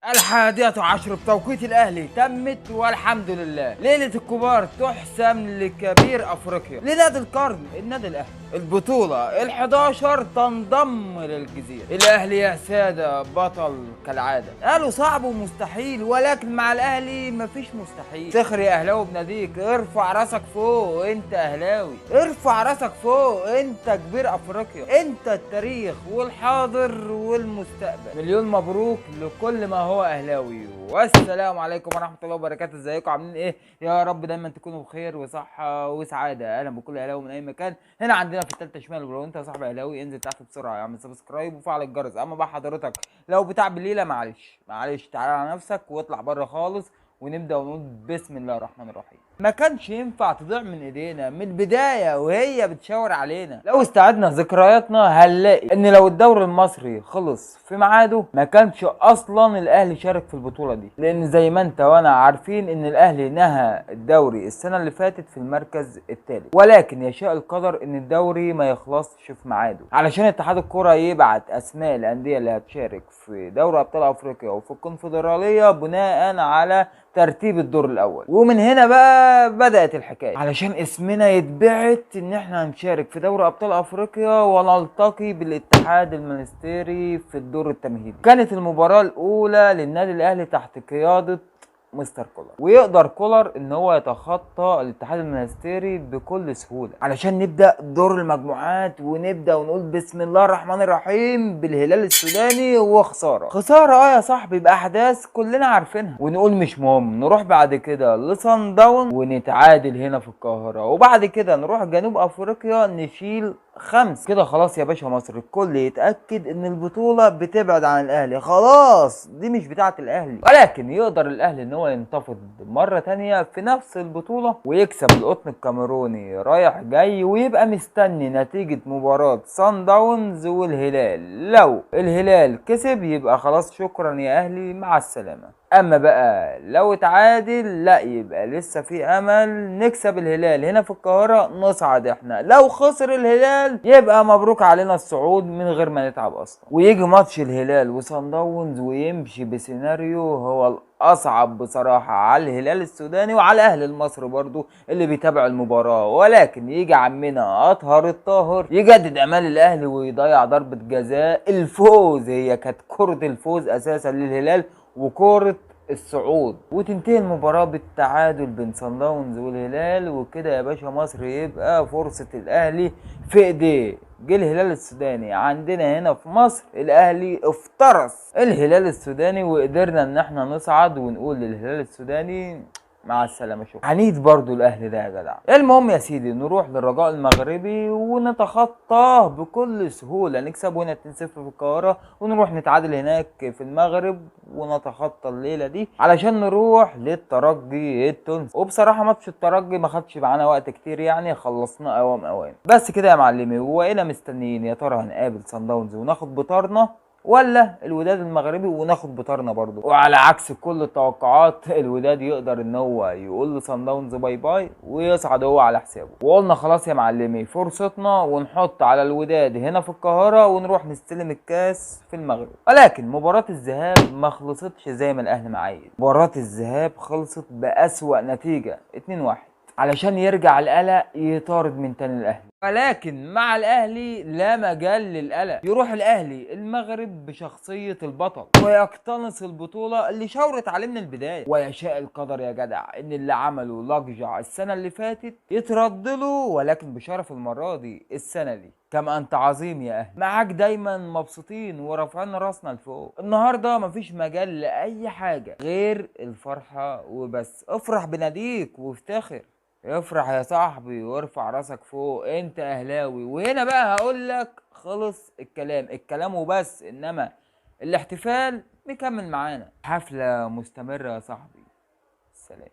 11:10 بتوقيت الأهلي تمت والحمد لله. ليلة الكبار تحسم لكبير أفريقيا، لنادي القرن النادي الأهلي. البطولة ال11 تنضم للجزيرة. الأهلي يا سادة بطل كالعادة. قالوا صعب ومستحيل، ولكن مع الأهلي مفيش مستحيل. سخر يا أهلاوي بناديك، ارفع راسك فوق انت أهلاوي، ارفع راسك فوق انت كبير أفريقيا، انت التاريخ والحاضر والمستقبل. مليون مبروك لكل ما هو اهلاوي. والسلام عليكم ورحمة الله وبركاته. ازيكم عاملين ايه؟ يا رب دايما تكونوا بخير وصحة وسعادة. اهلا بكل اهلاوي من اي مكان. هنا عندنا في الثالثة شمال، ولو انت يا صاحبي اهلاوي انزل تحت بسرعة اعمل subscribe وفعل الجرس. اما بقى حضرتك لو بتاع بالليله معلش معلش تعالى على نفسك واطلع بره خالص، ونبدا ونقول بسم الله الرحمن الرحيم. ما كانش ينفع تضيع من ايدينا من البداية وهي بتشاور علينا. لو استعدنا ذكرياتنا هنلاقي ان لو الدوري المصري خلص في ميعاده ما كانش اصلا الاهلي شارك في البطولة دي، لان زي ما انت وانا عارفين ان الاهلي نهى الدوري السنة اللي فاتت في المركز الثالث، ولكن يشاء القدر ان الدوري ما يخلصش في ميعاده علشان اتحاد الكره يبعت اسماء الاندية اللي هتشارك في دوري ابطال افريقيا وفي الكونفدراليه بناء على ترتيب الدور الاول. ومن هنا بقى بدأت الحكاية علشان اسمنا يتبعت ان احنا هنشارك في دوري ابطال افريقيا ونلتقي بالاتحاد المنستيري في الدور التمهيدي. كانت المباراة الاولى للنادي الاهلي تحت قيادة مستر كولر، ويقدر كولر ان هو يتخطى الاتحاد المنستيري بكل سهولة علشان نبدا دور المجموعات ونبدا ونقول بسم الله الرحمن الرحيم بالهلال السوداني. وخسارة خسارة يا صاحبي باحداث كلنا عارفينها، ونقول مش مهم. نروح بعد كده لصن داون ونتعادل هنا في القاهرة، وبعد كده نروح جنوب افريقيا نشيل 5 كده. خلاص يا باشا مصر الكل يتأكد ان البطولة بتبعد عن الاهلي، خلاص دي مش بتاعة الاهلي. ولكن يقدر الاهلي ان هو ينتفض مرة تانية في نفس البطولة ويكسب القطن الكاميروني رايح جاي، ويبقى مستني نتيجة مباراة سان داونز والهلال. لو الهلال كسب يبقى خلاص شكرا يا اهلي مع السلامة. اما بقى لو اتعادل لا يبقى لسه في امل نكسب الهلال هنا في القاهرة نصعد احنا. لو خسر الهلال يبقى مبروك علينا الصعود من غير ما نتعب اصلا. ويجي ماتش الهلال وصن داونز ويمشي بسيناريو هو الاصعب بصراحة على الهلال السوداني وعلى اهل المصري برضو اللي بيتابعوا المباراة، ولكن يجي عمنا اطهر الطاهر يجدد امال الاهلي ويضيع ضربة جزاء الفوز. هي كانت كرة الفوز اساسا للهلال وكرة الصعود، وتنتهي المباراة بالتعادل بين صن داونز والهلال. وكده يا باشا مصر يبقى فرصة الاهلي في ايديه. جه الهلال السوداني عندنا هنا في مصر، الاهلي افترس الهلال السوداني وقدرنا ان احنا نصعد ونقول للهلال السوداني مع السلامة. شكرا. عنيد برضو الاهلي ده يا جدع. المهم يا سيدي نروح للرجاء المغربي ونتخطاه بكل سهولة، نكسب هنا 2-0 في القاهرة ونروح نتعادل هناك في المغرب ونتخطى الليلة دي علشان نروح للترجي التونسي. وبصراحة ماتش الترجي ما خدش معانا وقت كتير، يعني خلصناه اوام اوام بس كده يا معلمي. وبقينا مستنيين يا ترى هنقابل صن داونز وناخد بطارنا ولا الوداد المغربي وناخد بطارنا برضو. وعلى عكس كل التوقعات الوداد يقدر ان هو يقول لصن داونز bye bye ويصعد هو على حسابه. وقلنا خلاص يا معلمي فرصتنا ونحط على الوداد هنا في القاهرة ونروح نستلم الكاس في المغرب. ولكن مباراة الذهاب ما خلصتش زي ما الاهلي ما عايز. مباراة الذهاب خلصت بأسوأ نتيجة 2-1 علشان يرجع القلق يطارد من تاني الاهلي. ولكن مع الاهلي لا مجال للقلق، يروح الاهلي المغرب بشخصية البطل ويقتنص البطولة اللي شاورت عليه من البداية. ويشاء القدر يا جدع ان اللي عمله لقجع السنة اللي فاتت يترد له، ولكن بشرف المرة دي السنة دي. كم انت عظيم يا اهلي، معاك دايما مبسوطين ورافعين راسنا لفوق. النهارده مفيش مجال لاي حاجة غير الفرحة وبس. افرح بناديك وافتخر، افرح يا صاحبي وارفع راسك فوق، انت اهلاوي. وهنا بقى هقول لك خلص الكلام، الكلام وبس، انما الاحتفال مكمل معانا. حفلة مستمرة يا صاحبي. سلام.